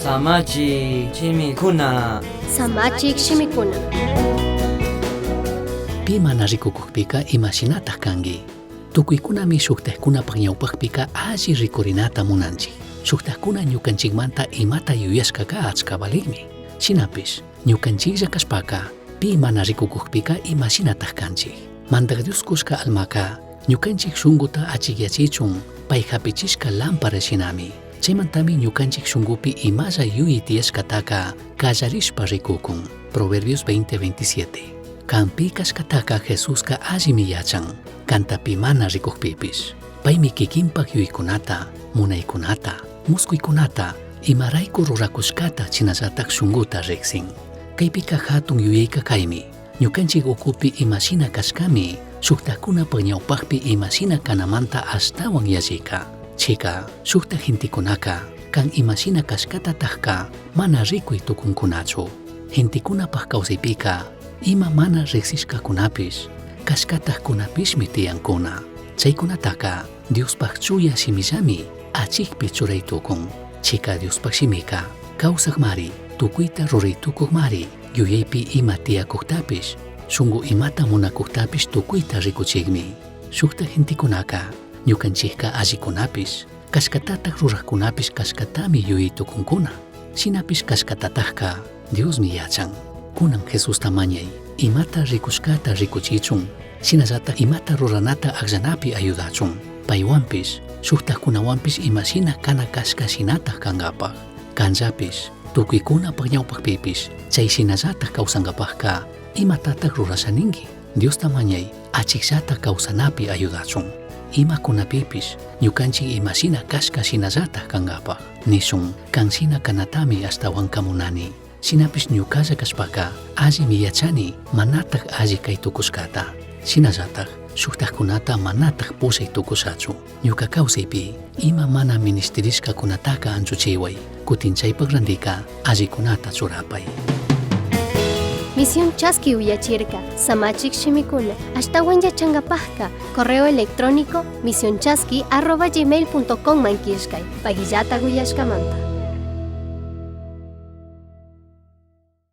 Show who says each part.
Speaker 1: Samachik shimikuna.
Speaker 2: Samachik shimikuna.
Speaker 3: Pi mana rikukuqpiqa imashinataj kanki? Tukuykunami shuktajkunapaq ñawpaqpiqa alli rikurinata munanchik. Shuktajkuna ñukanchikmanta imata yuyashkaka achka valikmi. Shinapish ñukanchiklla kashpaka pi mana rikukuqpiqa imashinataj kanchik? Mandaj Dios kushka almaka ñukanchik shunkuta achikyachichun pay hapichishka lámpara shinami. Chaymantami ñukanchik shunkupi imalla yuyay tiyashkataka kallarishpa rikukun. Proverbios 20:27. Kan pi kashkataka Jesuska allimi yachan, kanta pi mana rikukpipish. Paymi kikinpak yuyaykunata, munaykunata, muskuykunata, imarayku rurakushkata shinallatak shunkuta riksin. Kaypika hatun yuyayka kaymi, ñukanchik ukupi imashina kashkami, shuktakunapaq ñawpaqpi imashina kanamanta ashtawan yallika. Chika, shukta gentekunaka, kan imashina kashkatatajka mana rikuy tukunkunachu. Gentekunapaq kawsaypika, ima mana riksishkakunapish, kashkatajkunapishmi tiyankuna. Chaykunataka Diospaq chuya shimillami achikpi churay tukun. Chika Diospaq shimika, kawsaqmari, tukuyta ruray tukuqmari, yuyaypi ima tiyakuqtapish, shunku imata munakuqtapish tukuyta rikuchikmi. Shukta gentekunaka, ñukanchikka allikunapish, kashkatataj rurajkunapish kashkatami yuyay tukunkuna. Shinapish kashkatatajka Diosmi yachan. Kunan Jesusta mañay, imata rikushkata rikuchichun, shinallatak imata ruranata akllanapi ayudachun. Paywanpish, shuktajkunawanpish imashina kana kashka shinataj kankapaj. Kanllapish, tukuykunapaj ñawpaqpipish, chay shinallataj kawsankapajka imatataj rurasha ninki? Diosta mañay, achikllata kawsanapi ayudachun. Imakunapipish, ñukanchik imashina kashka shinallataj kankapaj. Nishun, kan shina kanatami ashtawanka munani. Shinapish ñukalla kashpaka allimi yachani manataj alli kay tukushkata. Shinallataj shuktajkunata manataj pushay tukushachu. Ñuka kawsaypi ima mana ministirishkakunataka anchuchiway. Kutin chaypak randika allikunata churapay.
Speaker 2: Misión Chaski uyachirka, Samachik shimikuna, ashtawan yachankapajka, correo electrónico misionchaski@gmail.com man killkay, pagillata uyashkamanta.